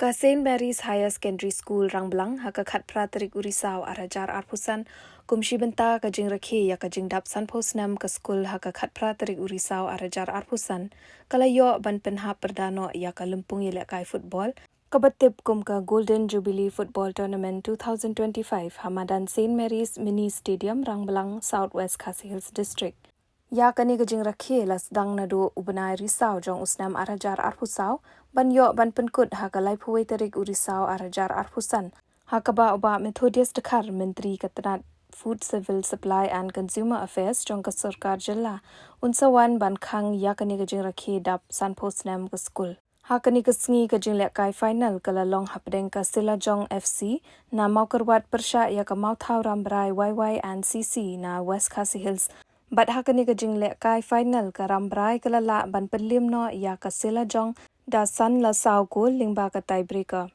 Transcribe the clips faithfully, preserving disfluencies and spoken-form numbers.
Ka St Mary's Higher Secondary School Rangblang ha ka khatphra tarik u Risaw ar hajar arphew san, kum shi bynta ka jingrakhe ïa ka jingdap sanphew snem ka skul ha ka khatphra tarik u Risaw ar hajar arphew san, ka la ïoh ban pynhap pyrda noh ïa ka lympung ïalehkai football kaba tip kum ka Golden Jubilee Football Tournament two thousand twenty-five ha madan St Mary's Mini Stadium, Rangblang, South West Khasi Hills District. Ïa kane ka jingrakhe la sdang naduh u bnai Risaw jong u snem ar hajar arphew saw, ban ïoh ban pynkut ha ka laiphew wei tarik u Risaw ar hajar arphew san, ha kaba u Bah Methodius Dkhar, Myntri ka tnad Food, Civil Supply and Consumer Affairs jong ka Sorkar Jylla, un sa wan ban khang ïa kane ka jingrakhe dap sanphew snem ka skul. Ha kane ka sngi ka jinglehkai final ka la long hapdeng ka Silajong F C na Mawkyrwat pyrshah ïa ka Mawthaw Rambrai Y Y and C C na West Khasi Hills. Bad ha kane ka jinglehkai final ka Rambrai ka la lah ban pynlim noh ïa ka Silajong da san la saw gol lyngba ka tiebreaker.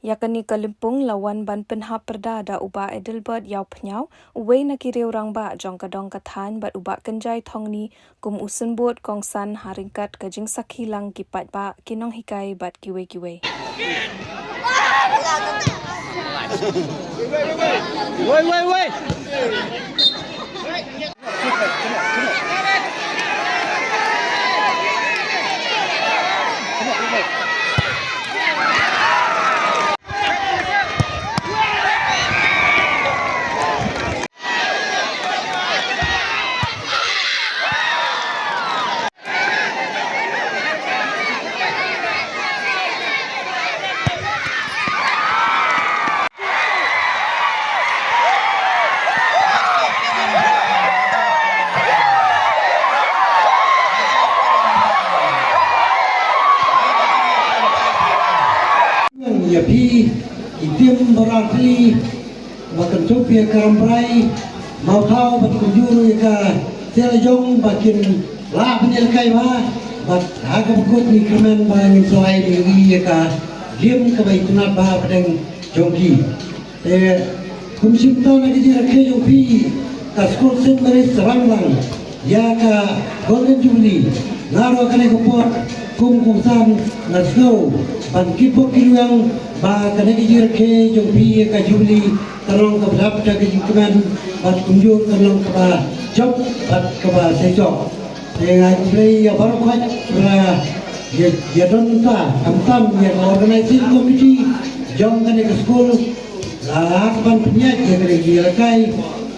Ïa kane ka lympung la wan ban pynhap pyrda da u Bah Adelbert Ïawphniaw, uwei na ki riew rangbah jong ka dong ka thaiñ, bad u Bah Kynjai Thongni kum u symbud kongsan ha ryngkat ka jingsakhi lang ki paidbah, ki nonghikai bad kiwei kiwei. Woi, woi, woi. Ïa phi, i tim baroh artylli, ba kynthup ïa ka Rambrai, Mawthaw bad kumjuh ruh ïa ka Silajong ba kin lah ban ïalehkai bha, bad ha kaba kut ngi kyrmen ba ngin sa ai ïa ka game kaba itynnad bha hapdeng jong ki. Te kum shim bynta na ka jingrakhe jong phi ka skul St Mary's Rangblang ïa ka Golden Jubilee, nga ruh kane ka por kum kongsan nga sngew ban kit bok kit wiang ba kane ka jingrakhe jong phi ïa ka Jubilee kan long kaba dap da ka jingkmen bad kumjuh kan long kaba jop bad kaba seisoh. Te nga ai khublei ïa baroh khoit ba ïa, ïa don mynta, khamtam ïa ka organizing committee jong kane ka skul, la ban pynïaid ïa kane ka jingïalehkai,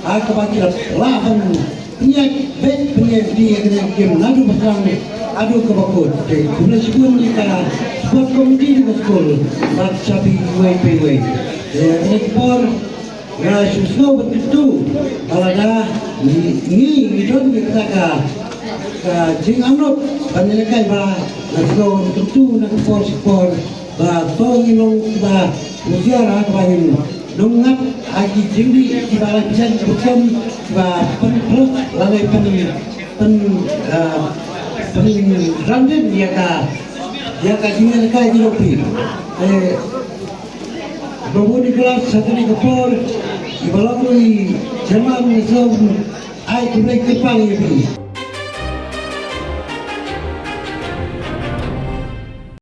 ha kaba ki la lah ban pynïaid beit pynïaid ïa kane ka game naduh ba sdang haduh kaba kut. Te khublei shibun ïa ka sport committee jong ka skul bad sha phi iwei pa iwei. Te kane ka por nga shu sngew bad kyntu ba lada ngi, ngi, ngi don ïa kata ka, ka jingangnud ban ïalehkai bha, nga sngew bad kyntu na ka por sha ka por ba to ngin long kiba husiar ha kaba ngin nongngat ha ki jingdih kiba la pynjah kiba kem kiba pynphlok lane pyn, pyn, ah, pynrandin ïa ka, ïa ka jingïalehkai jong phi. Eh, Babu Nicholas, ha kane ka por, iba long i chairman, nga sngew ai khublei kyrpang ïa phi.